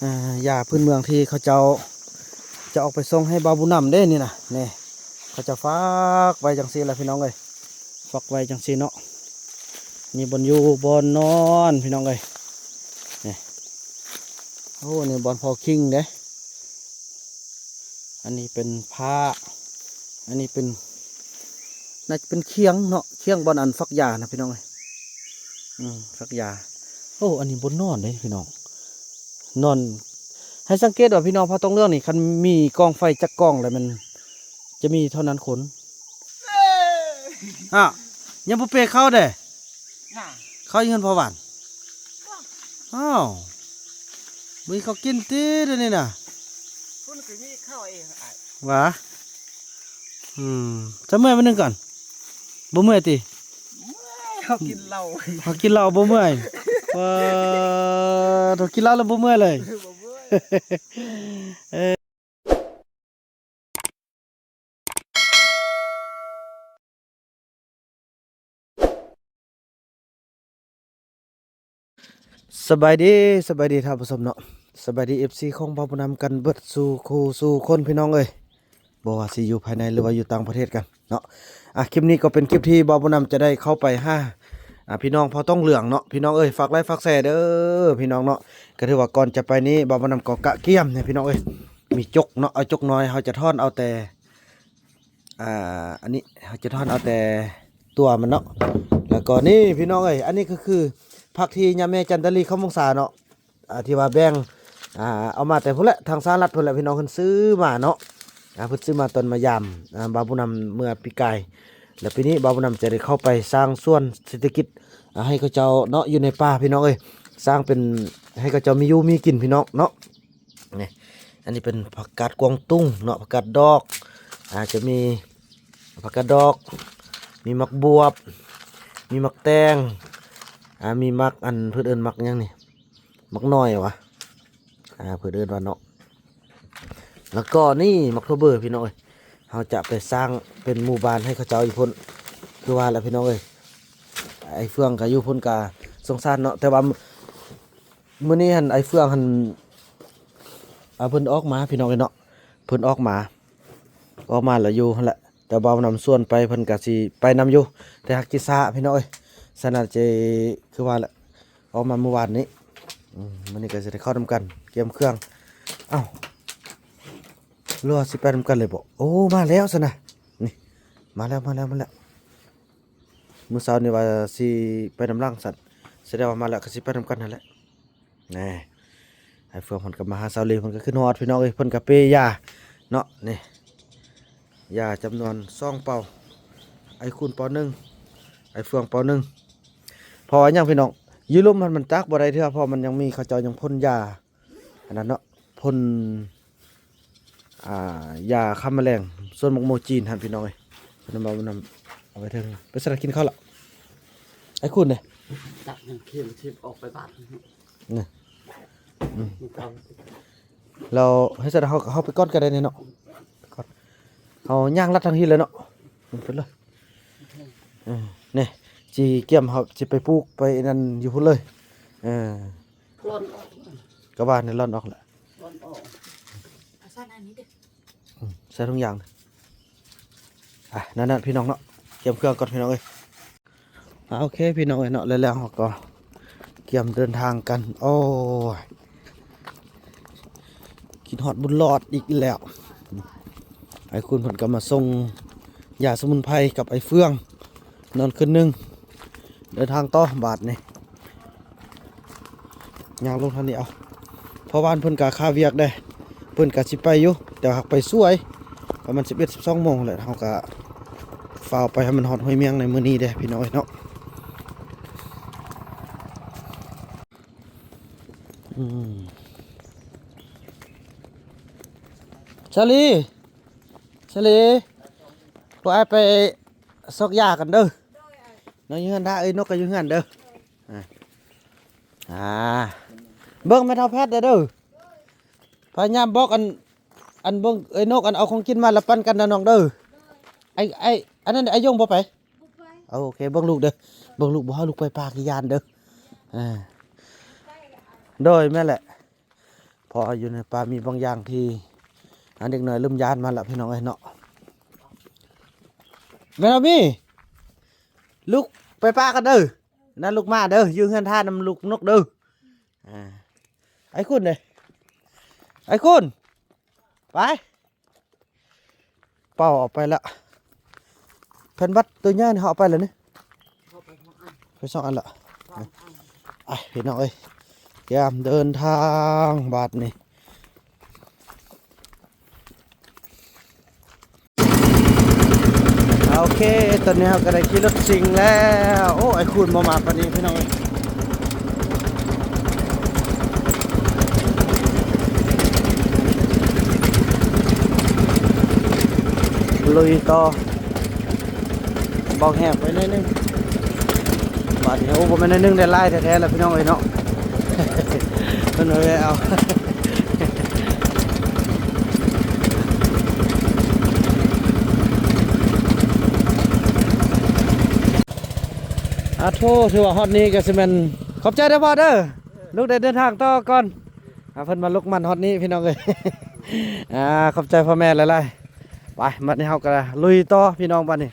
ອ່າ ຢາພື້ນເມືອງທີ່ເຂົາເຈົ້າຈະອອກໄປສົ່ງໃຫ້ບ່າວບຸນນຳເດ້ນີ້ນະ ນີ້ ເຂົາເຈົ້າຝາກໄວ້ຈັ່ງຊີ້ລະພີ່ນ້ອງເອີຍ ຝາກໄວ້ຈັ່ງຊີ້ເນາະ. ນີ້ບ່ອນຢູ່ບ່ອນນອນພີ່ນ້ອງເອີຍ ນີ້ ໂອ້ ນີ້ບ່ອນເຜົາຂີງເດ້. ອັນນີ້ເປັນຜ້າ ອັນນີ້ເປັນ ໜ້າຈະເປັນຄຽງເນາະ ຄຽງບ່ອນອັນຝັກຢານະພີ່ນ້ອງເອີຍ ອືມ ຝັກຢາ. ໂອ້ ອັນນີ້ບ່ອນນອນເດ້ພີ່ນ້ອງ ນອນ ໃຫ້ສັງເກດວ່າພີ່ນ້ອງເຜົ່າຕອງເຫຼືອງນີ້ ຄັນມີກອງໄຟຈັກກອງແລ້ວມັນຈະມີເທົ່ານັ້ນຄົນ. ອ້າວ ຍັງບໍ່ເປເຂົ້າເດ້ ນະ ເຂົ້າຢູ່ເຮືອນພໍ່ຫວານ. ອ້າວ ມີເຂົ້າກິນຕິດຽວນີ້ນະ? ພຸ້ນກໍມີເຂົ້າເອງອ້າຍ ຫວາ? ອືມ ຈະເມື່ອຍມື້ໜຶ່ງກ່ອນ ບໍ່ເມື່ອຍຕິ? ເມື່ອຍ ເຮົາກິນເຫຼົ້າ ເຮົາກິນເຫຼົ້າບໍ່ເມື່ອຍ. ປາດ ເຮົາກິນເຫຼົ້າແລ້ວບໍ່ເມື່ອຍເລີຍ ບໍ່ເມື່ອຍ. ສະບາຍດີ ສະບາຍດີທ່ານຜູ້ຊົມເນາະ ສະບາຍດີ ເອັຟຊີ ຂອງບ່າວບຸນນຳກັນເບິດສູ່ຄູ່ສູ່ຄົນພີ່ນ້ອງເອີຍ ບໍ່ວ່າຊິຢູ່ພາຍໃນ ຫຼືວ່າຢູ່ຕ່າງປະເທດກັນເນາະ. ອ່າ ຄລິບນີ້ກໍເປັນຄລິບທີ່ບ່າວບຸນນຳຈະໄດ້ເຂົ້າໄປຫາ ອ່າ ພີ່ນ້ອງເຜົ່າຕອງເຫຼືອງເນາະ ພີ່ນ້ອງເອີຍ ຝາກໄລຄ໌ຝາກແຊເດີພີ່ນ້ອງເນາະ. ກໍຖືວ່າກ່ອນຈະໄປນີ້ ບ່າວບຸນນຳກໍກະກຽມໃຫ້ພີ່ນ້ອງເອີຍ ມີຈົກເນາະ ເອົາຈົກນ້ອຍ ເຮົາຈະຖອນເອົາແຕ່ ອ່າ ອັນນີ້ເຮົາຈະຖອນເອົາແຕ່ຕົວມັນເນາະ. ແລ້ວກໍນີ້ພີ່ນ້ອງເອີຍ ອັນນີ້ກໍຄືຜັກທີ່ຍາແມ່ຈັນຕາລີ ຄຳວົງສາເນາະ ອ່າ ທີ່ວ່າແບ່ງ ອ່າ ເອົາມາແຕ່ພຸ້ນແຫຼະ ທາງສະຫະລັດພຸ້ນແຫຼະ ພີ່ນ້ອງເພິ່ນຊື້ມາເນາະ. ອ່າ ເພິ່ນຊື້ມາຕອນມາຢາມ ອ່າ ບ່າວບຸນນຳເມື່ອປີກາຍ ແລ້ວປີນີ້ບ່າວບຸນນຳຈະໄດ້ເຂົ້າໄປສ້າງສວນເສດຖະກິດ ອ່າ ໃຫ້ເຂົາເຈົ້າເນາະ ຢູ່ໃນປ່າພີ່ນ້ອງເອີຍ ສ້າງເປັນ ໃຫ້ເຂົາເຈົ້າມີຢູ່ມີກິນພີ່ນ້ອງເນາະ. ນີ້ ອັນນີ້ເປັນຜັກກາດກວາງຕຸ້ງເນາະ ຜັກກາດດອກ ອ່າ ຈະມີຜັກກາດດອກ ມີໝາກບວບ ມີໝາກແຕງ ອ່າ ມີໝາກ ອັນ ເພິ່ນເອີ້ນໝາກຫຍັງນີ້ ໝາກນ້ອຍຫວາ ອ່າ ເພິ່ນເອີ້ນວ່າເນາະ. ແລ້ວກໍນີ້ໝາກຖົ່ວເບີພີ່ນ້ອງເອີຍ ເຮົາຈະໄປສ້າງເປັນໝູ່ບ້ານໃຫ້ເຂົາເຈົ້າຢູ່ພຸ້ນ ຄືວ່າແຫຼະພີ່ນ້ອງເອີຍ. ອ້າຍເຟືອງກໍຢູ່ພຸ້ນກໍສົງສານເນາະ ແຕ່ວ່າ ມື້ນີ້ຫັ້ນ ອ້າຍເຟືອງຫັ້ນ ອ່າ ເພິ່ນອອກມາພີ່ນ້ອງເອີຍເນາະ ເພິ່ນອອກມາ ອອກມາແລ້ວຢູ່ຫັ້ນແຫຼະ ແຕ່ບ່າວນຳຊວນໄປ ເພິ່ນກໍຊິໄປນຳຢູ່ ແຕ່ຫາກຊິຊ້າພີ່ນ້ອງເອີຍ. ສະນັ້ນເຈ ຄືວ່າແຫຼະ ອອກມາມື້ວານນີ້ ອືມ ມື້ນີ້ກໍຊິໄດ້ເຂົ້ານຳກັນ ກຽມເຄື່ອງ. ເອົ້າ ຫຼືວ່າຊິໄປນຳກັນເລີຍບໍ? ໂອ້ ມາແລ້ວຊັ້ນນະ ນີ້ ມາແລ້ວ ມາແລ້ວ ມາແລ້ວ. ມື້ເຊົ້ານີ້ວ່າຊິໄປນຳຫຼັງຊັ້ນ ສະແດງວ່າມາແລ້ວກໍຊິໄປນຳກັນຫັ້ນແຫຼະ. ແນ່ ອ້າຍເຟືອງເພິ່ນກໍມາຫາສາວລີ ເພິ່ນກໍຂຶ້ນຮອດພີ່ນ້ອງເອີຍ ເພິ່ນກໍເປຢາເນາະ. ນີ້ ຢາຈຳນວນສອງເປົາ ອ້າຍຄູນເປົາໜຶ່ງ ອ້າຍເຟືອງເປົາໜຶ່ງ. ເພາະວ່າຫຍັງພີ່ນ້ອງ ຢູ່ລຸ່ມຫັ້ນມັນຕາກບໍ່ໄດ້ເທື່ອ ເພາະມັນຍັງມີ ເຂົາເຈົ້າຍັງພົ່ນຢາ ອັນນັ້ນເນາະ ພົ່ນ ອ່າ ຢາຂ້າມະແມງ ສວນໝາກໂມຈີນຫັ້ນພີ່ນ້ອງເອີຍ. ເພິ່ນເອົາມານຳ ເອົາໄປເຖິງ ໄປສະກິນເຂົ້າລະ ໄອ້ຄຸນເດ້ ຈັກຍັງເຄັມທິບອອກໄປບາດນີ້ ອືມ ແລ້ວໃຫ້ຊັ້ນເຮົາ ເຮົາໄປກ່ອນກໍໄດ້ນີ້ເນາະ ໄປກ່ອນ ເຮົາຍ່າງລັດທາງພີ້ເລີຍເນາະ ໄປເລີຍ. ເອີ ນີ້ ຊິກຽມ ເຮົາຊິໄປປູກໄປອັນນັ້ນຢູ່ພຸ້ນເລີຍ ເອີ. ລ່ອນອອກ ກະວ່າແນວລ່ອນອອກແຫຼະ ລ່ອນອອກ ເອົາໃສ່ອັນນີ້ເດ້ ອືມ ໃສ່ຖົງຢາງ ອ່ະ ນັ້ນໆ ພີ່ນ້ອງເນາະ ກຽມເຄື່ອງກ່ອນພີ່ນ້ອງເອີຍ. ອ່າ ໂອເຄ ພີ່ນ້ອງເອີຍເນາະ ແລ້ວເຮົາກໍກຽມເດີນທາງກັນ. ໂອ້ຍ ຄິດຮອດບຸນຫຼອດອີກແລ້ວ. ອ້າຍຄຸນເພິ່ນກໍມາສົ່ງຢາສະໝຸນໄພກັບອ້າຍເຟືອງ ນອນຄືນໜຶ່ງ ເດີນທາງຕໍ່ບາດນີ້ ຍ່າງລົງທາງນີ້ເອົາ ເພາະວ່າເພິ່ນກະຄາວຽກເດ້ ເພິ່ນກະຊິໄປຢູ່ ແຕ່ວ່າຫາກໄປສວຍ ປະມານສິບເອັດ ສິບສອງໂມງແຫຼະ ເຮົາກະຟ້າວໄປໃຫ້ມັນຮອດຫ້ວຍມຽງໃນມື້ນີ້ເດ້ພີ່ນ້ອງເອີຍເນາະ. ອືມ ສາລີ ສາລີ ພວກອ້າຍໄປຊອກຢາກັນເດີ ນ້ອງຢູ່ເຮືອນ ຖ້າເອີ່ຍນົກກໍຢູ່ເຮືອນເດີ. ອ່າ ອ່າ ເບິ່ງແມ່ເຖົ້າແພດແດ່ເດີ ພະຍາຍາມບອກອັນ ອັນເບິ່ງເອີ່ຍນົກ ອັນເອົາຂອງກິນມາແລ້ວປັນກັນນະນ້ອງເດີ. ໄອ້ ໄອ້ ອັນນັ້ນໄອ້ຍົງບໍ່ໄປ? ບໍ່ໄປ. ເອົາ ໂອເຄ ເບິ່ງລູກເດີ ເບິ່ງລູກ ບໍ່ໃຫ້ລູກໄປປ່າຂີ້ຢ້ານເດີ. ອ່າ ໂດຍ ແມ່ນແຫຼະ. ໄປ ເພາະວ່າຢູ່ໃນປ່າມີບາງຢ່າງທີ່ ອັນເດັກນ້ອຍເລີ່ມຢ້ານມາແລ້ວ ພີ່ນ້ອງເອີຍເນາະ. ແມ່ນບໍ່ມີ? ລຸກໄປປ່າກັນເດີ. ນັ້ນລູກໝາເດີ ຢູ່ເຮືອນທ່ານຳລູກນົກເດີ. ອ່າ ໄອ້ຄຸນເດ້ ໄອ້ຄຸນ ໄປ ເປົ່າອອກໄປລະ. ແຜ່ນບັດຕົວໃຫຍ່ນີ້ເຮົາເອົາໄປລະນີ້ ໄປສອງອັນລະ. ໄປພີ່ນ້ອງເອີຍ ກຽມເດີນທາງບາດນີ້. ໂອເຄ ຕອນນີ້ເຮົາກໍໄດ້ຂີ່ລົດຊິງແລ້ວ. ໂອ້ ໄອ້ຄູນບໍ່ມາປານນີ້ພີ່ນ້ອງເອີຍ. ລຸຍຕໍ່. ເບົາແຮງໄປໜ້ອຍໜຶ່ງບາດນີ້. ໂອ້ ບໍ່ແມ່ນໜ້ອຍໜຶ່ງ ໄດ້ຫຼາຍແທ້ໆລະພີ່ນ້ອງເອີຍເນາະ. ເພິ່ນເອົາ ອາໂທ ຖືວ່າຮອດນີ້ກໍຊິແມ່ນ ຂອບໃຈເດີພໍ່ເດີ ລູກໄດ້ເດີນທາງຕໍ່ກ່ອນ. ອ່າ ເພິ່ນມາລຸກໝັ້ນຮອດນີ້ພີ່ນ້ອງເອີຍ. ອ່າ ຂອບໃຈພໍ່ແມ່ຫຼາຍໆ. ໄປ ບັດນີ້ເຮົາກໍລຸຍຕໍ່ພີ່ນ້ອງ. ບັດນີ້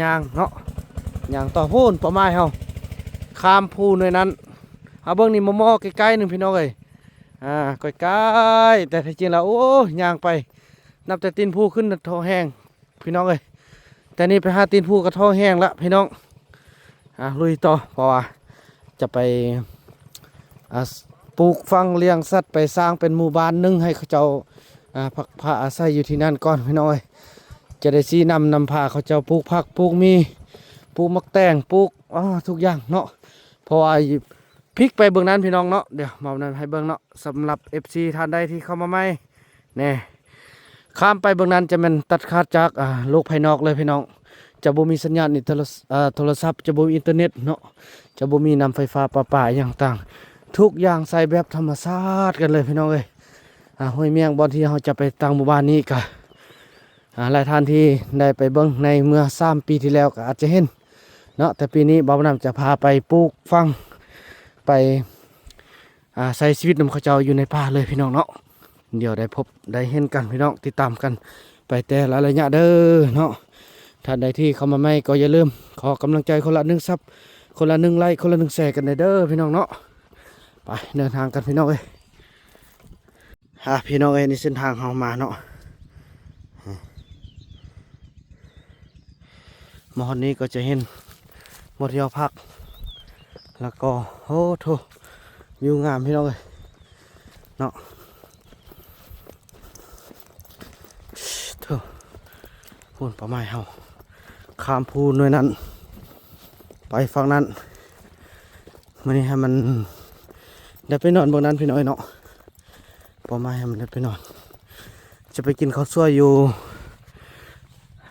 ຍ່າງເນາະ ຍ່າງຕໍ່ພຸ້ນ ເປົ້າໝາຍເຮົາ ຂ້າມພູໜ່ວຍນັ້ນ. ເຮົາເບິ່ງນີ້ມໍ່ໆ ໃກ້ໆໜຶ່ງພີ່ນ້ອງເອີຍ. ອ່າ ໃກ້ໆ ແຕ່ທີ່ຈິງແລ້ວ ໂອ້ ຍ່າງໄປ ນັບແຕ່ຕີນພູຂຶ້ນນະ ທ້ອງແຫ້ງ ພີ່ນ້ອງເອີຍ. ແຕ່ນີ້ໄປຫາຕີນພູກໍທ້ອງແຫ້ງລະພີ່ນ້ອງ. ອ່າ ລຸຍຕໍ່ ເພາະວ່າຈະໄປ ອ່າ ປູກຝັງລ້ຽງສັດ ໄປສ້າງເປັນໝູ່ບ້ານໜຶ່ງໃຫ້ເຂົາເຈົ້າ ອ່າ ພັກພາອາໄສຢູ່ທີ່ນັ້ນກ່ອນພີ່ນ້ອງເອີຍ. ຈະໄດ້ຊີ້ນຳ ນຳພາເຂົາເຈົ້າປູກຜັກ ປູກໝີ່ ປູກໝາກແຕງ ປູກ ອ່າ ທຸກຢ່າງເນາະ. ເພາະວ່າ ພິກໄປເບື້ອງນັ້ນພີ່ນ້ອງເນາະ ດຽວເວົ້ານັ້ນໃຫ້ເບິ່ງເນາະ. ສຳລັບເອັຟຊີທ່ານໃດທີ່ເຂົ້າມາໃໝ່ແນ່ ຂ້າມໄປເບື້ອງນັ້ນຈະແມ່ນຕັດຂາດຈາກ ອ່າ ໂລກພາຍນອກເລີຍພີ່ນ້ອງ. ຈະບໍ່ມີສັນຍານອິນເຕີ ເອີ ໂທລະສັບ ຈະບໍ່ມີອິນເຕີເນັດເນາະ ຈະບໍ່ມີນ້ຳໄຟຟ້າປະປາຫຍັງຕ່າງ ທຸກຢ່າງໃຊ້ແບບທຳມະຊາດກັນເລີຍພີ່ນ້ອງເອີຍ. ອ່າ ຫ້ວຍມຽງ ບ່ອນທີ່ເຮົາຈະໄປຕັ້ງໝູ່ບ້ານນີ້ກະ ອ່າ ຫຼາຍທ່ານທີ່ໄດ້ໄປເບິ່ງໃນເມື່ອສາມປີທີ່ແລ້ວກໍອາດຈະເຫັນເນາະ. ແຕ່ປີນີ້ບ່າວນຳຈະພາໄປປູກຝັງ ໄປ ອ່າ ໃຊ້ຊີວິດນຳເຂົາເຈົ້າຢູ່ໃນປ່າເລີຍພີ່ນ້ອງເນາະ. ດຽວໄດ້ພົບໄດ້ເຫັນກັນພີ່ນ້ອງ ຕິດຕາມກັນໄປແຕ່ລະໄລຍະເດີເນາະ. ທ່ານໃດທີ່ເຂົ້າມາໃໝ່ກໍຢ່າລືມ ຂໍກຳລັງໃຈຄົນລະໜຶ່ງຊັບ ຄົນລະໜຶ່ງໄລ້ ຄົນລະໜຶ່ງແຊກັນແດ່ເດີພີ່ນ້ອງເນາະ. ໄປເດີນທາງກັນພີ່ນ້ອງເອີຍ. ອ່າ ພີ່ນ້ອງເອີຍ ນີ້ເສັ້ນທາງເຮົາມາເນາະ ມາຮອດນີ້ກໍຈະເຫັນບ່ອນທີ່ເຮົາພັກ ແລ້ວກໍ ໂອ້ໂທ້ ວິວງາມພີ່ນ້ອງເອີຍເນາະ. ໂທ້ ພຸ້ນ ເປົ້າໝາຍເຮົາ ຂ້າມພູໜ່ວຍນັ້ນໄປຝັ່ງນັ້ນ. ມື້ນີ້ໃຫ້ມັນໄດ້ໄປນອນເບິ່ງນັ້ນພີ່ນ້ອງເອີຍເນາະ. ເປົ້າໝາຍໃຫ້ມັນໄດ້ໄປນອນ ຈະໄປກິນເຂົ້າສວຍຢູ່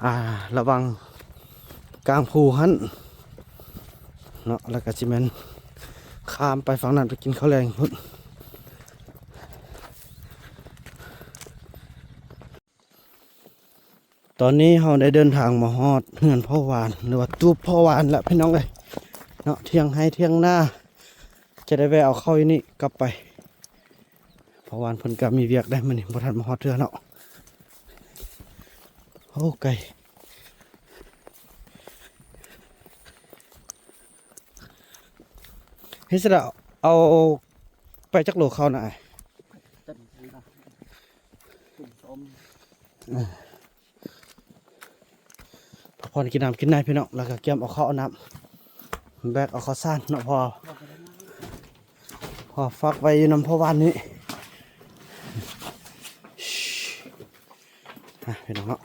ອ່າ ລະຫວ່າງກາງພູຫັ້ນເນາະ ແລ້ວກໍຊິແມ່ນຂ້າມໄປຝັ່ງນັ້ນໄປກິນເຂົ້າແລງພຸ້ນ. ຕອນນີ້ເຮົາໄດ້ເດີນທາງມາຮອດເຮືອນພໍ່ຫວານ ຫຼືວ່າຕູບພໍ່ຫວານແລ້ວພີ່ນ້ອງເອີຍເນາະ. ຖຽງໄຮ່ຖຽງນາ ຈະໄດ້ແວະເອົາເຂົ້າຢູ່ນີ້ກັບໄປ. ພໍ່ຫວານເພິ່ນກໍມີວຽກໄດ໋ ມື້ນີ້ບໍ່ທັນມາຮອດເທື່ອເນາະ. ໂອ້ ໄກ ເຮັດຊະດະ ເອົາໄປຈັກໂລເຂົ້ານະອ້າຍ? ເອີ ພັກຜ່ອນກິນນ້ຳກິນໃນພີ່ນ້ອງ ແລ້ວກໍກຽມເອົາເຂົ້າເອົານ້ຳ ແບກເອົາເຂົ້າສານເນາະ ເພາະ ເພາະຝາກໄວ້ຢູ່ນຳພໍ່ຫວານນີ້ ອ່ະ ພີ່ນ້ອງເນາະ.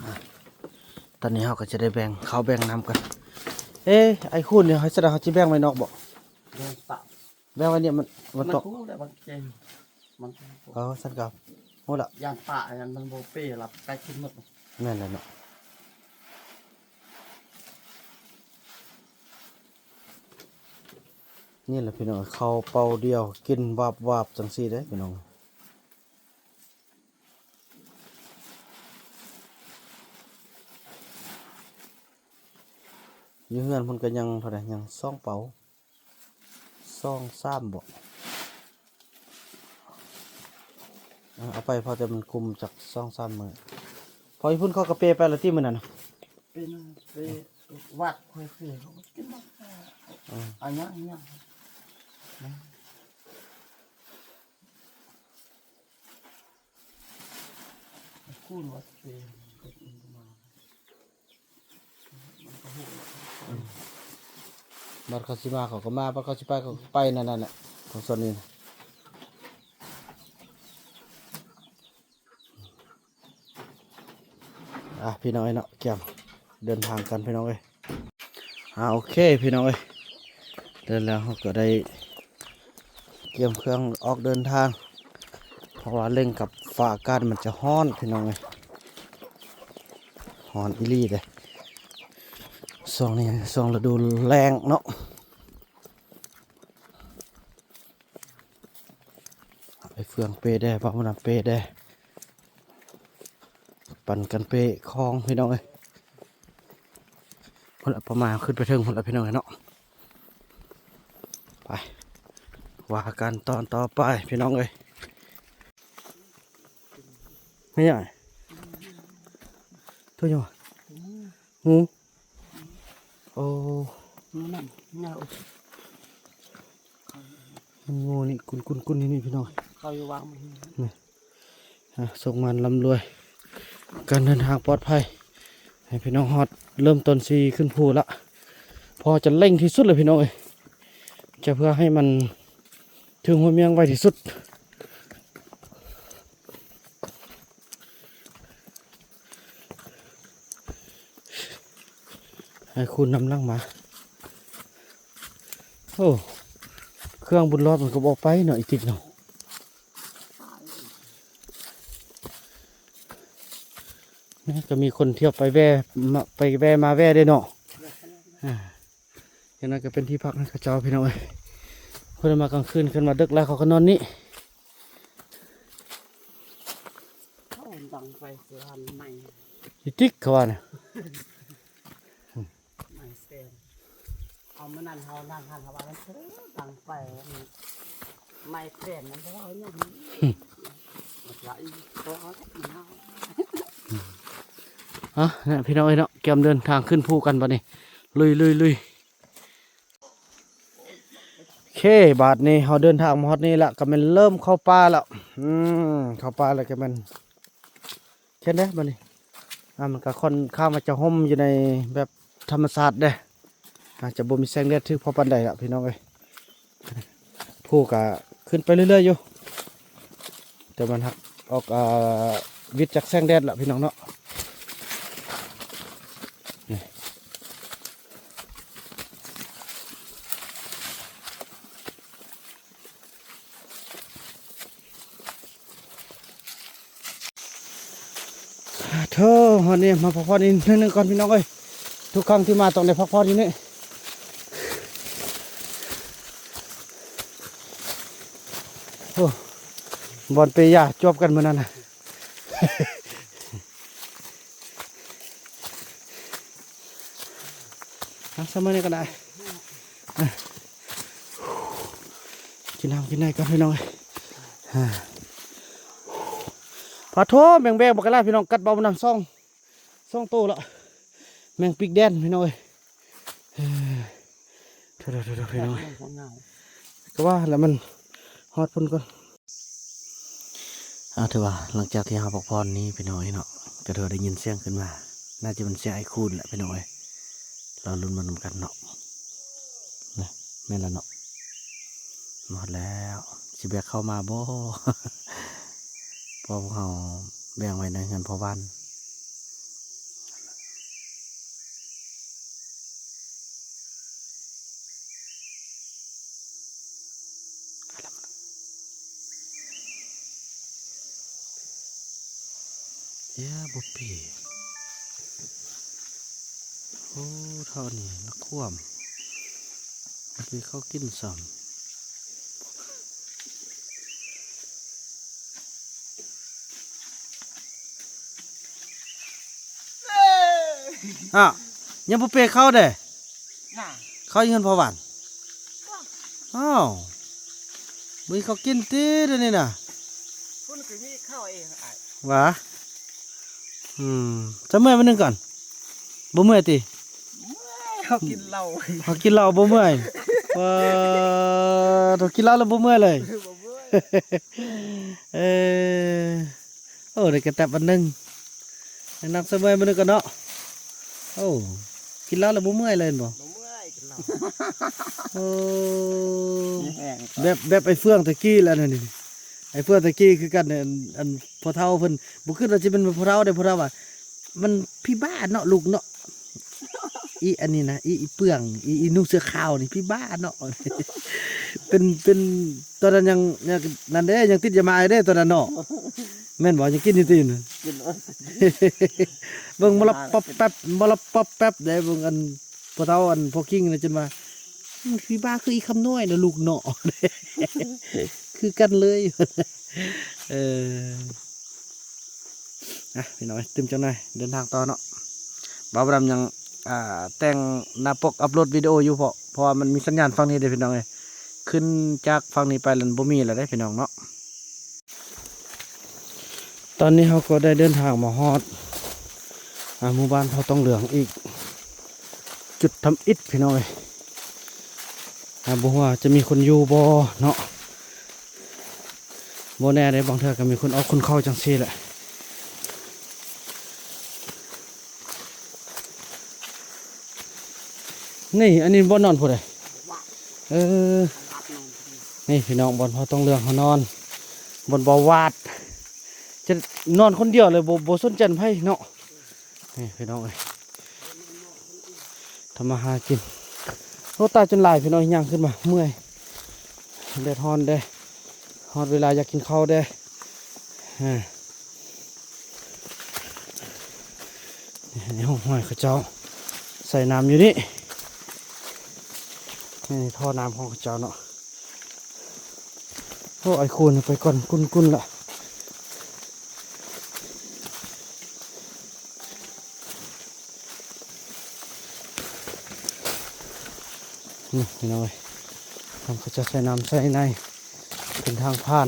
ອ່ະ ຕອນນີ້ເຮົາກໍຈະໄດ້ແບ່ງເຂົ້າແບ່ງນ້ຳກັນ. ເອ ໄອ້ຄູນນີ້ ເຮົາຈະໄດ້ ເຮົາຈະແບ່ງໄວ້ນອກບໍ່? ແບ່ງປະ ແບ່ງໄວ້ນີ້ ມັນ ມັນ ມັນຕົກ ຮູ້ແລ້ວ ມັນເກັ່ງ ມັນ ເອີ ຊັ້ນກໍຮູ້ລະ ຢ້ານປະ ຢ້ານມັນບໍ່ເປ ລະໄກ່ກິນໝົດ. ແມ່ນແລ້ວເນາະ. ນີ້ແຫຼະພີ່ນ້ອງ ເຂົ້າເປົາດຽວ ກິນວາບໆ ຈັ່ງຊີ້ເດ້ພີ່ນ້ອງ. ຢູ່ເຮືອນເພິ່ນກໍຍັງເທົ່າໃດ ຍັງສອງເປົາ ສອງສາມບໍ ເ ເອົາໄປພໍແຕ່ມັນຄຸມຈັກສອງສາມມື້. ພໍຢູ່ພຸ້ນເຂົາກໍເປໄປລະຕິມື້ນັ້ນນະ? ເປັນເປວັດຂ້ອຍເປ ເຂົາກໍກິນໝົດ. ເອີ ອັນຍັງ ຍັງ ນະ ຄູນວັດເປ ມັນກໍມາ. ບັດເຂົາຊິມາເຂົາກໍມາ ບັດເຂົາຊິໄປເຂົາກໍໄປ ນັ້ນ ນັ້ນແຫຼະ ຂອງສ່ວນນີ້ນະ. ອ່າ ພີ່ນ້ອງເອີຍເນາະ ກຽມເດີນທາງກັນ ພີ່ນ້ອງເອີຍ. ອ່າ ໂອເຄ ພີ່ນ້ອງເອີຍ ແລ້ວເຮົາກໍໄດ້ ກຽມເຄື່ອງອອກເດີນທາງ ເພາະວ່າເລັ່ງກັບຟ້າອາກາດມັນຈະຮ້ອນ ພີ່ນ້ອງເອີຍ ຮ້ອນອີ່ຫຼີເດ້. ຊ່ວງນີ້ຊ່ວງລະດູແລ້ງເນາະ. ໄອ້ເຟືອງເປແດ່ ພາກມັນນຳເປແດ່ ປັ່ນກັນເປຂອງ ພີ່ນ້ອງເອີຍ. ພຸ້ນລະ ປະມານຂຶ້ນໄປເທິງພຸ້ນລະ ພີ່ນ້ອງເອີຍເນາະ. ໄປ ວ່າກັນຕອນຕໍ່ໄປ ພີ່ນ້ອງເອີຍ. ແມ່ນຫຍັງ? ໂທຫຍັງວະ? ຫູ? ໂອ້ ມັນງູນີ້ ກຸນໆໆ ຢູ່ນີ້ ພີ່ນ້ອງ. ເຂົາຢູ່ວາງມັນນີ້. ອ່າ ໂຊກໝານລ່ຳລວຍ ການເດີນທາງປອດໄພ ໃຫ້ພີ່ນ້ອງຮອດ ເລີ່ມຕົ້ນຊິຂຶ້ນພູລະ ພໍຈະເລັ່ງທີ່ສຸດເລີຍ ພີ່ນ້ອງເອີຍ ຈະເພື່ອໃຫ້ມັນເຖິງຫ້ວຍມຽງໄວທີ່ສຸດ. ໃຫ້ຄູນນຳຫຼັງມາ. ໂອ້ ເຄື່ອງບຸນລອດມັນກໍບໍ່ໄປເນາະ ອີຕິກເນາະ. ແມ່ນ ກໍມີຄົນທ່ຽວໄປແວ່ມາ ໄປແວ່ມາແວ່ເດ້ເນາະ. ອ່າ ຢ່າງນັ້ນກໍເປັນທີ່ພັກໃຫ້ເຂົາເຈົ້າ ພີ່ນ້ອງເອີຍ. ເພິ່ນມາກາງຄືນ ຄັນວ່າດຶກຫຼາຍເຂົາກໍນອນນີ້. ໂອ້ ດັງໄຟສະຫວັນໃໝ່ ອີຕິກເຂົາວ່ານະ. ໄໝ່ແສນ ເອົາມື້ນັ້ນເຮົານັ່ງຫັ້ນ ເຮົາວ່າມັນຄືດັງໄຟ ໄໝ່ແສນ ມັນບໍ່ເວົ້າຫຍັງ. ມັນລະອີກ ບໍ່ເອົາແລ້ວ ມັນເອົາ. ອ່ະ ນະ ພີ່ນ້ອງເອີຍເນາະ ກຽມເດີນທາງຂຶ້ນພູກັນບັດນີ້ ລຸຍໆໆ. ເຄ ບາດນີ້ເຮົາເດີນທາງມາຮອດນີ້ລະ ກໍແມ່ນເລີ່ມເຂົ້າປ່າແລ້ວ. ອືມ ເຂົ້າປ່າແລ້ວກໍແມ່ນ ແຄ່ນເດ້ບັດນີ້. ອ່າ ມັນກໍຂ້ອນຂ້າງວ່າຈະຮົ່ມຢູ່ໃນແບບທຳມະຊາດເດ້ ອາດຈະບໍ່ມີແສງແດດຖືກພໍປານໃດລະ ພີ່ນ້ອງເອີຍ. ພູກະຂຶ້ນໄປເລື້ອຍໆຢູ່ ແຕ່ມັນຫາກອອກ ອ່າ ວິດຈາກແສງແດດລະ ພີ່ນ້ອງເນາະ. ນີ້ ໂທ້ ຮອດນີ້ມາພັກຜ່ອນອີກໜ້ອຍໜຶ່ງກ່ອນ ພີ່ນ້ອງເອີຍ. ທຸກຄັ້ງທີ່ມາຕ້ອງໄດ້ພັກຜ່ອນຢູ່ນີ້. ໂອ້ ບ່ອນເປຢາຈວບກັນມື້ນັ້ນນະ. ເອົາ ຊະມື້ນີ້ກໍໄດ້ ກິນນ້ຳກິນໃນກ່ອນ ພີ່ນ້ອງເອີຍ. ປາໂທ້ ແມງແບງບັກກະຫຼາຍ ພີ່ນ້ອງ ກັດເບົານຳສອງ ສອງໂຕລະ ແມງປີກແດນ ພີ່ນ້ອງເອີຍ. ໂທ້ໆໆ ພີ່ນ້ອງເອີຍ ກໍວ່າແລ້ວ ມັນຮອດພຸ້ນກ່ອນ. ອ່າ ຖືວ່າຫຼັງຈາກທີ່ເຮົາພັກຜ່ອນນີ້ ພີ່ນ້ອງເອີຍເນາະ ກໍຖືວ່າໄດ້ຍິນສຽງຂຶ້ນມາ ໜ້າຈະເປັນສຽງອ້າຍຄູນແຫຼະ ພີ່ນ້ອງເອີຍ. ລໍລຸ້ນມານຳກັນເນາະ ນະ ແມ່ນລະເນາະ. ຮອດແລ້ວ ຊິແບກເຂົ້າມາບໍ່? ເພາະພວກເຮົາແບ່ງໄວ້ໃນເຮືອນພໍ່ບ້ານ. ເອີ ບໍ່ປີ. ໂອ້ ເທົ່ານີ້ລະຄວາມ ບໍ່ມີເຂົ້າກິນຊ້ຳ. ອ້າວ ຍັງບໍ່ເປເຂົ້າເດ້ ເຂົ້າຢູ່ເຮືອນພໍ່ບ້ານ. ອ້າວ ບໍ່ມີເຂົ້າກິນຕິດຽວນີ້ນະ. ໂ ມັນກໍມີເຂົ້າເອງອ້າຍ ຫວາ? ອືມ ຈະເມື່ອຍມື້ໜຶ່ງກ່ອນ ບໍ່ເມື່ອຍຕິ? ເມື່ອຍ ເຮົາກິນເຫຼົ້າ ເຮົາກິນເຫຼົ້າບໍ່ເມື່ອຍ? ປາດໂທ້ ກິນເຫຼົ້າແລ້ວບໍ່ເມື່ອຍເລີຍ? ບໍ່ເມື່ອຍ ເອີ ໂອ້ ໄດ້ກະແຕັບອັນໜຶ່ງ ນັ່ງສະເມື່ອຍມື້ໜຶ່ງກ່ອນເນາະ. ໂອ້ ກິນເຫຼົ້າແລ້ວບໍ່ເມື່ອຍເລີຍແມ່ນບໍ່? ບໍ່ເມື່ອຍກິນເຫຼົ້າ ໂອ້ ມີແຮງ ແບບ ແບບໄອ້ເຟືອງແຕ່ກີ້ແຫຼະນັ້ນນີ້ ໄອ້ເຟືອງແຕ່ກີ້ຄືກັນ ອັນ ອັນພໍ່ເຖົ້າເພິ່ນ ບໍ່ຄິດວ່າຊິເປັນພໍ່ເຖົ້າເດ້ ພໍ່ເຖົ້າວ່າ ມັນຜີບ້າເນາະລູກເນາະ ອີອັນນີ້ນະ ອີ ອີເຟືອງ ອີ ອີນຸ່ງເສື້ອຂາວນີ້ຜີບ້າເນາະ ເປັນ ເປັນ ຕອນນັ້ນຍັງ ຍັງນັ້ນເດ້ ຍັງຕິດຢາມາຢູ່ເດ້ຕອນນັ້ນເນາະ ແມ່ນບໍ່? ຍັງກິນຢູ່ຕິ ກິນ ເບິ່ງມະລະປອບແປັບ ມະລະປອບແປັບເດ້ ເບິ່ງອັນ ພໍ່ເຖົ້າ ອັນພໍ່ຄິງນະ ຈົນວ່າ ອືມ ຜີບ້າຄືອີຄຳນ້ອຍນະລູກເນາະ ຄືກັນເລີຍ ເອີ ອ່ະ ພີ່ນ້ອງເອີຍ ຕື່ມຈັກໜ່ອຍ ເດີນທາງຕໍ່ເນາະ. ບ່າວດຳຍັງ ອ່າ ແຕ່ງໜ້າປົກ ອັບໂຫຼດວິດີໂອຢູ່ ເພາະ ເພາະວ່າມັນມີສັນຍານຝັ່ງນີ້ເດ້ ພີ່ນ້ອງເອີຍ ຂຶ້ນຈາກຝັ່ງນີ້ໄປແລ້ວບໍ່ມີແລ້ວເດ້ ພີ່ນ້ອງເນາະ. ຕອນນີ້ເຮົາກໍໄດ້ເດີນທາງມາຮອດ ອ່າ ໝູ່ບ້ານເຜົ່າຕ້ອງເຫຼືອງອີກຈຸດທຳອິດ ພີ່ນ້ອງເອີຍ ອ່າ ບໍ່ຮູ້ວ່າຈະມີຄົນຢູ່ບໍ່ເນາະ ບໍ່ແນ່ເດ້ ບາງເທື່ອກໍມີຄົນອອກຄົນເຂົ້າຈັ່ງຊີ້ແຫຼະ. ນີ້ ອັນນີ້ບ່ອນນອນຜູ້ໃດ? ເອີ ນີ້ພີ່ນ້ອງ ບ່ອນພໍ່ຕ້ອງເຫຼືອງເຮົານອນ ບ່ອນບໍ່ຫວາດ ຈະນອນຄົນດຽວເລີຍ ບໍ່ ບໍ່ສົນໃຈໃຜເນາະ. ນີ້ພີ່ນ້ອງເອີຍ ທຳມາຫາກິນ ໂອ້ ຕາຍຈົນຫຼາຍ ພີ່ນ້ອງ ຍ່າງຂຶ້ນມາເມື່ອຍ ແດດຮ້ອນເດ້ ຮອດເວລາຢາກກິນເຂົ້າເດ້. ອ່າ ນີ້ ໃນຫ້ອງຫ້ອຍເຂົາເຈົ້າໃສ່ນ້ຳຢູ່ນີ້ ນີ້ທໍ່ນ້ຳຂອງເຂົາເຈົ້າເນາະ. ໂອ້ ໄອ້ຄູນໄປກ່ອນ ກຸ້ນໆ ລະ. ນີ້ພີ່ນ້ອງເອີຍ ທາງເຂົາເຈົ້າໃສ່ນ້ຳໃສ່ໃນ ເປັນທາງຜ່ານ.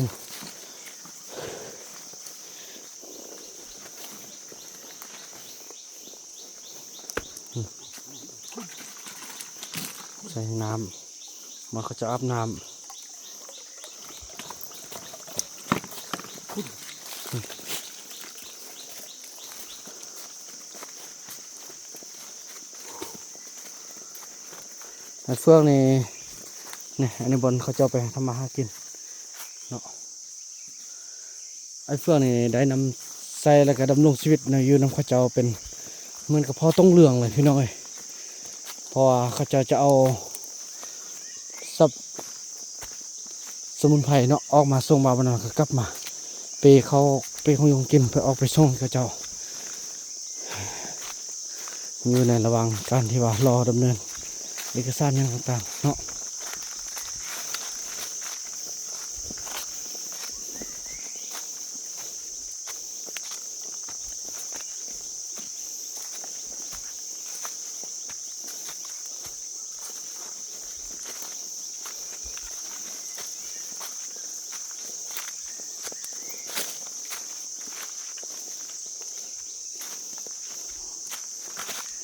ໃສ່ນ້ຳ ມາເຂົາເຈົ້າອາບນ້ຳ. ອັນເຟືອງນີ້ ນີ້ ອັນນີ້ບ່ອນເຂົາເຈົ້າໄປທຳມາຫາກິນເນາະ. ໄອ້ເຟືອງນີ້ໄດ້ນຳໃຊ້ ແລ້ວກໍດຳລົງຊີວິດນະ ຢູ່ນຳເຂົາເຈົ້າເປັນເໝືອນກັບພໍ່ຕົງເຫຼືອງເລີຍ ພີ່ນ້ອງເອີຍ. ເພາະວ່າເຂົາເຈົ້າຈະເອົາສັບ ສະໝຸນໄພເນາະ ອອກມາສົ່ງບາບນັ້ນ ກໍກັບມາເປເຂົ້າ ເປຂອງຢູ່ຂອງກິນ ເພື່ອອອກໄປສົ່ງໃຫ້ເຂົາເຈົ້າ ຢູ່ໃນລະຫວ່າງການທີ່ວ່າລໍດຳເນີນເອກະສານຫຍັງຕ່າງໆເນາະ.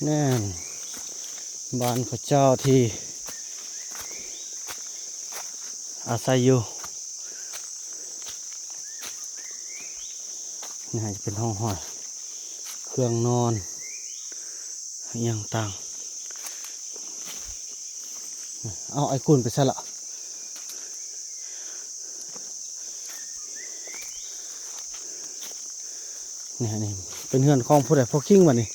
ແມ່ນ ບ້ານເຂົາເຈົ້າທີ່ອາໄສຢູ່. ນີ້ອາດຈະເປັນຫ້ອງຫ້ອຍ ເຄື່ອງນອນ ອີ່ຫຍັງຕ່າງ. ເອົາ ໄອ້ກຸນໄປໃສລະ? ນີ້ ນີ້ເປັນເຮືອນຂອງຜູ້ໃດ? ພໍ່ຄິງບໍ່ນີ້?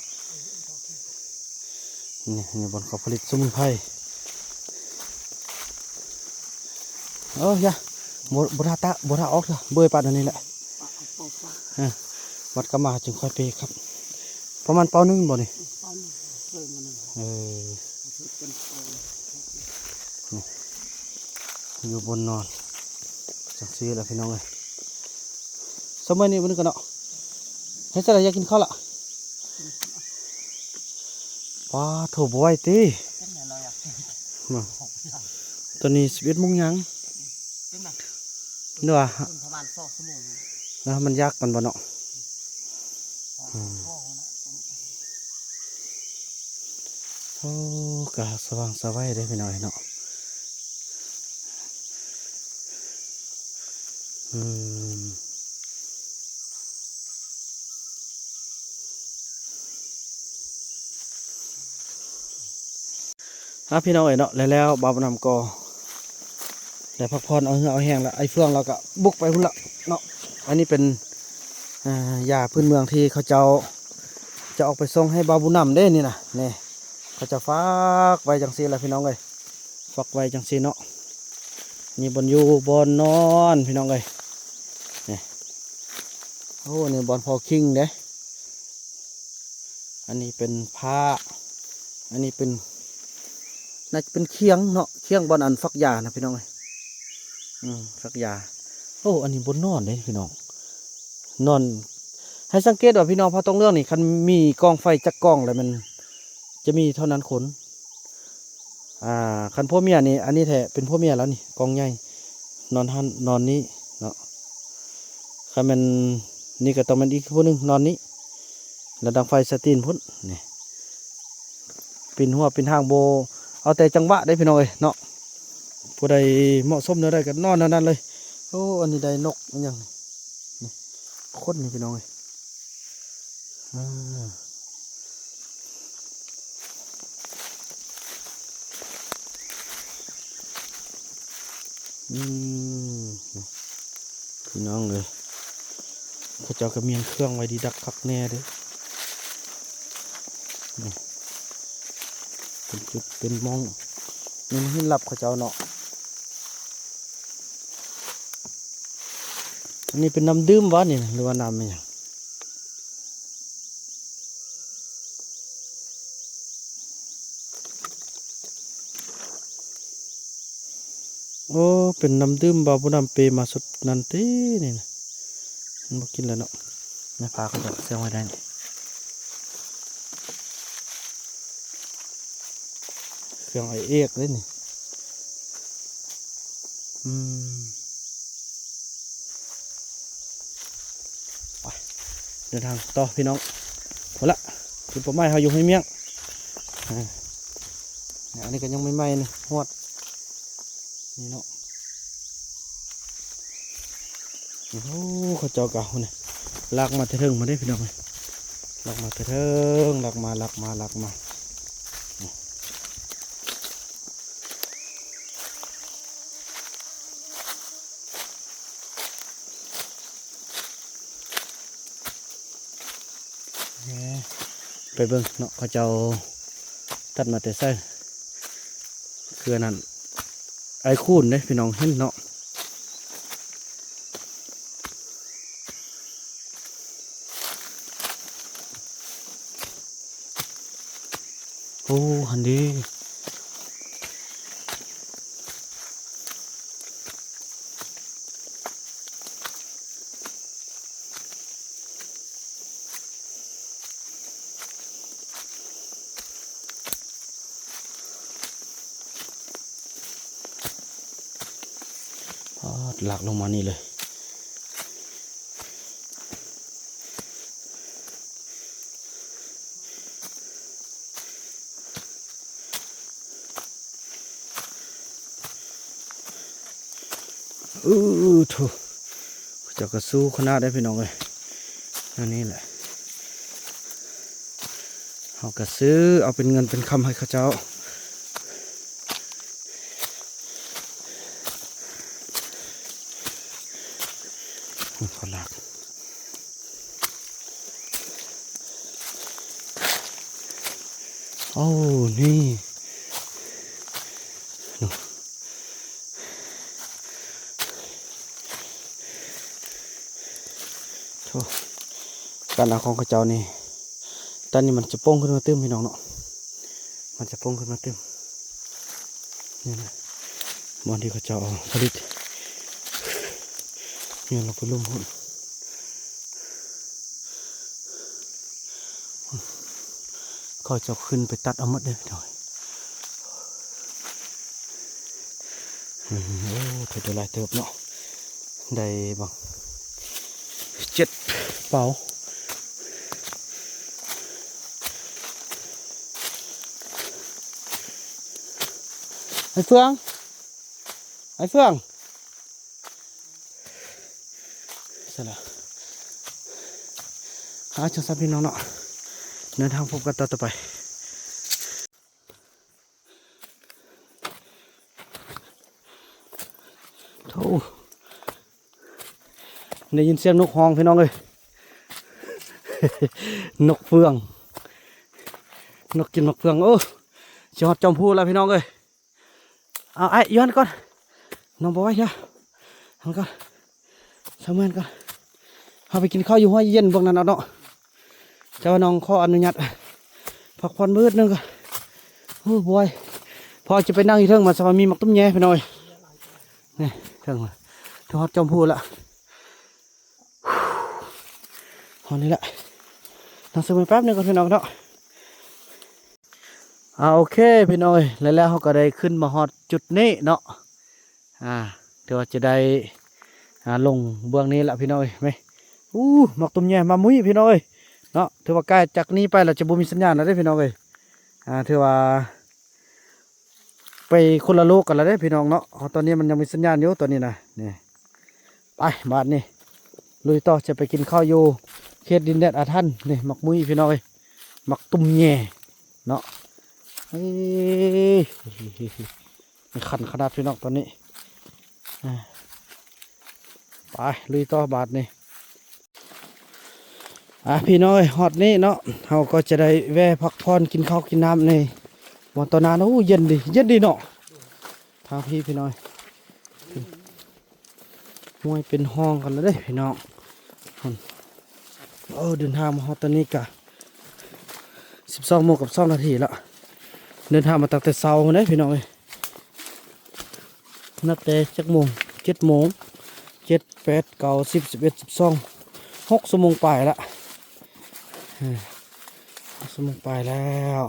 ນີ້ ນີ້ບ່ອນເຂົາຜະລິດສະໝຸນໄພ. ເອີ ຢ່າ ບໍ່ ບໍ່ຖ້າຕະ ບໍ່ຖ້າອອກເທື່ອ ເບີຍປາດອັນນີ້ແຫຼະ. ເອີ ວັດກັບມາຈຶ່ງຄ່ອຍເປຄັບ. ປະມານເປົາໜຶ່ງບໍ່ນີ້? ເປົາໜຶ່ງ ເຕີມມາໜຶ່ງ. ເອີ ນີ້ ຢູ່ບ່ອນນອນ ຈັ່ງຊີ້ລະພີ່ນ້ອງເອີຍ. ສະເໝີນີ້ມື້ນີ້ກັນເນາະ. ເຮັດຈັ່ງໃດ ຢາກກິນເຂົ້າລະ? ປາໂທ້ ບໍ່ໄຫວຕິ. ຕອນນີ້ສິບເອັດໂມງຫຍັງ ເນາະ ປະມານສອງຊົ່ວໂມງ. ນະ ມັນຢາກກັນບໍ່ເນາະ. ອືມ ໂອ້ ກະສະຫວ່າງສະໄຫວເດ້ພີ່ນ້ອງເນາະ. ອືມ ອ່າ ພີ່ນ້ອງເອີຍເນາະ ແລ້ວ ແລ້ວບ່າວບຸນນຳກໍໄດ້ພັກຜ່ອນເອົາເຫື່ອເອົາແຮງແລ້ວ ໄອ້ເຟືອງລາວກໍບຸກໄປພຸ້ນລະເນາະ. ອັນນີ້ເປັນ ອ່າ ຢາພື້ນເມືອງທີ່ເຂົາເຈົ້າຈະອອກໄປສົ່ງໃຫ້ບ່າວບຸນນຳເດ້ນີ້ນະ. ນີ້ ເຂົາເຈົ້າຝາກໄວ້ຈັ່ງຊີ້ລະພີ່ນ້ອງເອີຍ ຝາກໄວ້ຈັ່ງຊີ້ເນາະ. ນີ້ບ່ອນຢູ່ບ່ອນນອນພີ່ນ້ອງເອີຍ ນີ້. ໂອ້ ນີ້ບ່ອນເຜົາຂິງເດ້. ອັນນີ້ເປັນຜ້າ ອັນນີ້ເປັນ ໜ້າຈະເປັນຄຽງເນາະ ຄຽງບ່ອນອັນຝັກຢານະພີ່ນ້ອງເອີຍ. ອືມ ຝັກຢາ. ໂອ້ ອັນນີ້ບ່ອນນອນເດ້ພີ່ນ້ອງ ນອນ. ໃຫ້ສັງເກດວ່າພີ່ນ້ອງ ເຜົ່າຕົງເຫຼືອງນີ້ ຄັນມີກອງໄຟຈັກກອງແລ້ວ ມັນຈະມີເທົ່ານັ້ນຄົນ. ອ່າ ຄັນຜົວເມຍນີ້ ອັນນີ້ແທ້ເປັນຜົວເມຍລາວນີ້ ກອງໃຫຍ່ ນອນຫັ້ນນອນນີ້ເນາະ. ຄັນແມ່ນນີ້ກໍຕ້ອງແມ່ນອີກຜູ້ໜຶ່ງນອນນີ້ ແລ້ວດັງໄຟໃສ່ຕີນພຸ້ນນີ້. ປິ່ນຫົວປິ່ນຫາງ ບໍ່ ເອົາແຕ່ຈັງຫວະເດ້ພີ່ນ້ອງເອີຍເນາະ. ຜູ້ໃດເໝາະສົມແນວໃດກໍນອນແນວນັ້ນເລີຍ. ໂອ້ ອັນນີ້ໄດ້ນົກອີຫຍັງນີ້ ນີ້ ຄົນນີ້ພີ່ນ້ອງເອີຍ. ອ່າ ອືມ ພີ່ນ້ອງເອີຍ ເຂົາເຈົ້າກໍມ້ຽນເຄື່ອງໄວ້ດີດັກຄັກແນ່ເດ້. ນີ້ ເປັນຈຸດເປັນໝ່ອງ ນີ້ມັນຫີນລັບເຂົາເຈົ້າເນາະ. ອັນນີ້ເປັນນ້ຳດື່ມຫວານີ້ນະ ຫຼືວ່ານ້ຳອີຫຍັງ? ໂອ້ ເປັນນ້ຳດື່ມບ່າວບຸນນຳເປມາຊຸດນັ້ນຕິນີ້ນະ. ມັນບໍ່ກິນແລ້ວເນາະ ໃນຜ້າເຂົາເຈົ້າເຊື່ອງໄວ້ໄດ້ນີ້. ເຄື່ອງໄອເອກເດ້ນີ້. ອືມ ໄປ ເດີນທາງຕໍ່ພີ່ນ້ອງ. ພຸ້ນລະ ຈຸດເປົ້າໝາຍເຮົາຢູ່ຫ້ວຍມ້ຽງ. ອ່າ ອັນນີ້ກໍຍັງໃໝ່ໆ ນີ້ ຮອດນີ້ເນາະ. ໂອ້ ເຂົາເຈົ້າກໍພຸ້ນນະ ລາກມາແຕ່ເທິງພຸ້ນເດ້ພີ່ນ້ອງເອີຍ ລາກມາແຕ່ເທິງ ລາກມາ ລາກມາ ລາກມາ. ໄປເບິ່ງເນາະ ເຂົາເຈົ້າຕັດມາແຕ່ໃສ ຄືອັນນັ້ນ ໄອ້ຄູນເດ້ພີ່ນ້ອງເຫັນເນາະ. ໂອ້ ຫັ້ນເດ້. ປາດ ລາກລົງມານີ້ເລີຍ. ເອີ ໂທ້ ເຂົາເຈົ້າກໍສູ້ຂະໜາດເດ້ພີ່ນ້ອງເອີຍ. ອັນນີ້ແຫຼະ ເຮົາກໍຊື້ເອົາເປັນເງິນເປັນຄຳໃຫ້ເຂົາເຈົ້າ. ເຂົາລາກ ໂອ້ ນີ້ ໂອ້ ການເອົາຂອງເຂົາເຈົ້ານີ້ ຕອນນີ້ມັນຈະໂປ່ງຂຶ້ນມາຕື່ມ ພີ່ນ້ອງເນາະ ມັນຈະໂປ່ງຂຶ້ນມາຕື່ມ. ນີ້ນະ ບ່ອນທີ່ເຂົາເຈົ້າເອົາຜະລິດ ໂຍນລົງໄປລຸ່ມພຸ້ນ ເຂົາເຈົ້າຂຶ້ນໄປຕັດເອົາໝົດເດ້ພີ່ນ້ອງ. ໂອ້ ຖືໄດ້ຫຼາຍເຕີບເນາະ ໄດ້ບັກ ເຈັດເປົາ. ອ້າຍເຟືອງ ອ້າຍເຟືອງ ໃສ່ລະ. ເອົາ ຈັ່ງຊັ້ນພີ່ນ້ອງເນາະ ເດີນທາງພົບກັນຕໍ່ໄປ. ໂອ້ ໄດ້ຍິນສຽງນົກຮ້ອງພີ່ນ້ອງເອີຍ ນົກເຟືອງ ນົກກິນໝາກເຟືອງ. ໂອ້ ຊິຮອດຈອມພູແລ້ວພີ່ນ້ອງເອີຍ. ເອົາ ອ້າຍ ຢູ່ຫັ້ນກ່ອນ ນ້ອງບໍ່ໄຫວເດີ ຫັ້ນກ່ອນ ຊະເມືອນກ່ອນ. ເຮົາໄປກິນເຂົ້າຢູ່ຫ້ວຍເຢັນພວກນັ້ນເອົາເນາະ. ແຕ່ວ່ານ້ອງຂໍອະນຸຍາດພັກຜ່ອນມື້ໜຶ່ງກ່ອນ. ໂອ້ ບໍ່ໄຫວ ພໍຈະໄປນັ່ງຢູ່ເທິງ ມາສະວ່າມີໝາກຕຸ້ມແຍ່ພີ່ນ້ອງເອີຍ. ນີ້ເທິງ ເຖິງຮອດຈອມພູລະ ຮອດນີ້ລະ. ນັ່ງຊະເມືອນແປັບໜຶ່ງກ່ອນພີ່ນ້ອງເນາະ. ອ່າ ໂອເຄພີ່ນ້ອງເອີຍ ແລ້ວເຮົາກໍໄດ້ຂຶ້ນມາຮອດຈຸດນີ້ເນາະ. ອ່າ ຖືວ່າຈະໄດ້ ອ່າ ລົງເບື້ອງນີ້ລະພີ່ນ້ອງເອີຍ. ແມ່ ອູ້ ໝາກຕຸ້ມແຍ່ມາມຸ້ຍພີ່ນ້ອງເອີຍເນາະ. ຖືວ່າກາຍຈາກນີ້ໄປລະຈະບໍ່ມີສັນຍານລະເດ້ພີ່ນ້ອງເອີຍ. ອ່າ ຖືວ່າໄປຄົນລະໂລກກັນລະເດ້ພີ່ນ້ອງເນາະ. ເອົາ ຕອນນີ້ມັນຍັງມີສັນຍານຢູ່ຕອນນີ້ນະ. ນີ້ ໄປ ບາດນີ້ລຸຍຕໍ່ ຈະໄປກິນເຂົ້າຢູ່ເຂດດິນແດນອາຖັນ. ນີ້ໝາກມຸ້ຍພີ່ນ້ອງເອີຍ ໝາກຕຸ້ມແຍ່ເນາະ. ເອີຍ ຄັນຂະໜາດພີ່ນ້ອງຕອນນີ້. ອ່າ ໄປລຸຍຕໍ່ບາດນີ້. ອ່າ ພີ່ນ້ອງເອີຍ ຮອດນີ້ເນາະ ເຮົາກໍຈະໄດ້ແວ່ພັກຜ່ອນກິນເຂົ້າກິນນ້ຳໃນບ່ອນຕໍ່ໜ້າ. ໂອ້ ເຢັນດີ ເຢັນດີເນາະ ທາງພີ້ພີ່ນ້ອງ. ຫ້ວຍເປັນຮ່ອງກັນແລ້ວເດ້ພີ່ນ້ອງ. ໂອ້ ເດີນທາງມາຮອດຕອນນີ້ກະສິບສອງໂມງກັບສອງນາທີລະ. ເດີນທາງມາຕັ້ງແຕ່ເຊົ້າພຸ້ນເດ້ພີ່ນ້ອງເອີຍ. ນັບແຕ່ຈັກໂມງ? ເຈັດໂມງ ເຈັດ ແປດ ເກົ້າ ສິບ ສິບເອັດ ສິບສອງ ຫົກຊົ່ວໂມງປາຍລະ. ເອີ ຫົກຊົ່ວໂມງປາຍແລ້ວ.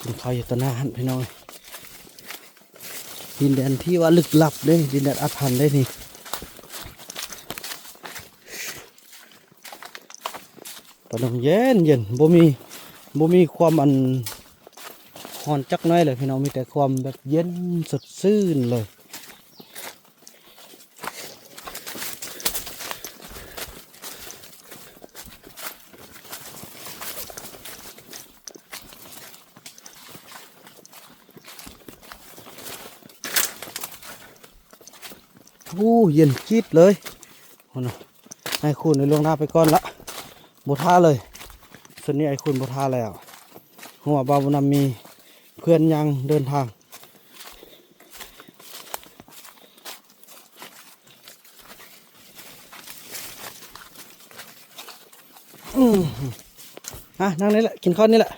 ກິນເຂົ້າຢູ່ຕໍ່ໜ້າຫັ້ນພີ່ນ້ອງ. ດິນແດນທີ່ວ່າລຶກລັບເດ້ ດິນແດນອາຖັນເດ້ນີ້. ຕອນນີ້ເຢັນໆ ບໍ່ມີ ບໍ່ມີຄວາມອັນຮ້ອນຈັກໜ້ອຍເລີຍພີ່ນ້ອງ ມີແຕ່ຄວາມແບບເຢັນສົດຊື່ນເລີຍ. ໂອ້ ເຢັນຈີດເລີຍ. ພຸ້ນນະ ອ້າຍຄູນໄດ້ລ່ວງໜ້າໄປກ່ອນລະ ບໍ່ຖ້າເລີຍ. ຊຸດນີ້ອ້າຍຄູນບໍ່ຖ້າແລ້ວ ເພາະວ່າບ່າວບຸນນຳມີເພື່ອນຍ່າງເດີນທາງ. ອືມ ອ່ະ ນັ່ງນີ້ແຫຼະ ກິນເຂົ້ານີ້ແຫຼະ.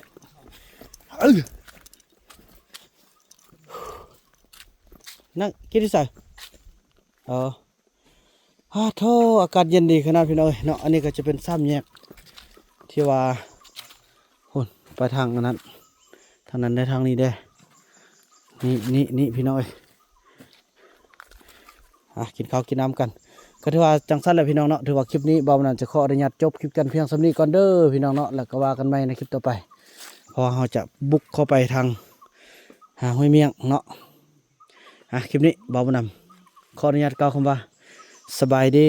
ເອີ ນັ່ງກິນທີ່ໃສ? ເອີ ອາໂທ ອາກາດເຢັນດີຂະໜາດພີ່ນ້ອງເອີຍເນາະ. ອັນນີ້ກໍຈະເປັນສາມແຍກທີ່ວ່າ ພຸ້ນ ໄປທາງອັນນັ້ນ ທາງນັ້ນໄດ້ ທາງນີ້ເດ້. ນີ້ ນີ້ ນີ້ພີ່ນ້ອງເອີຍ ອ່ະ ກິນເຂົ້າກິນນ້ຳກັນ. ກໍຖືວ່າຈັ່ງຊັ້ນແຫຼະພີ່ນ້ອງເນາະ ຖືວ່າຄລິບນີ້ບ່າວບຸນນຳຈະຂໍອະນຸຍາດຈົບຄລິບກັນພຽງສ່ຳນີ້ກ່ອນເດີພີ່ນ້ອງເນາະ ແລ້ວກໍວ່າກັນໃໝ່ໃນຄລິບຕໍ່ໄປ ເພາະວ່າເຮົາຈະບຸກເຂົ້າໄປທາງ ຫາຫ້ວຍມຽງເນາະ. ອ່ະ ຄລິບນີ້ບ່າວບຸນນຳຂໍອະນຸຍາດກ່າວຄຳວ່າ ສະບາຍດີ.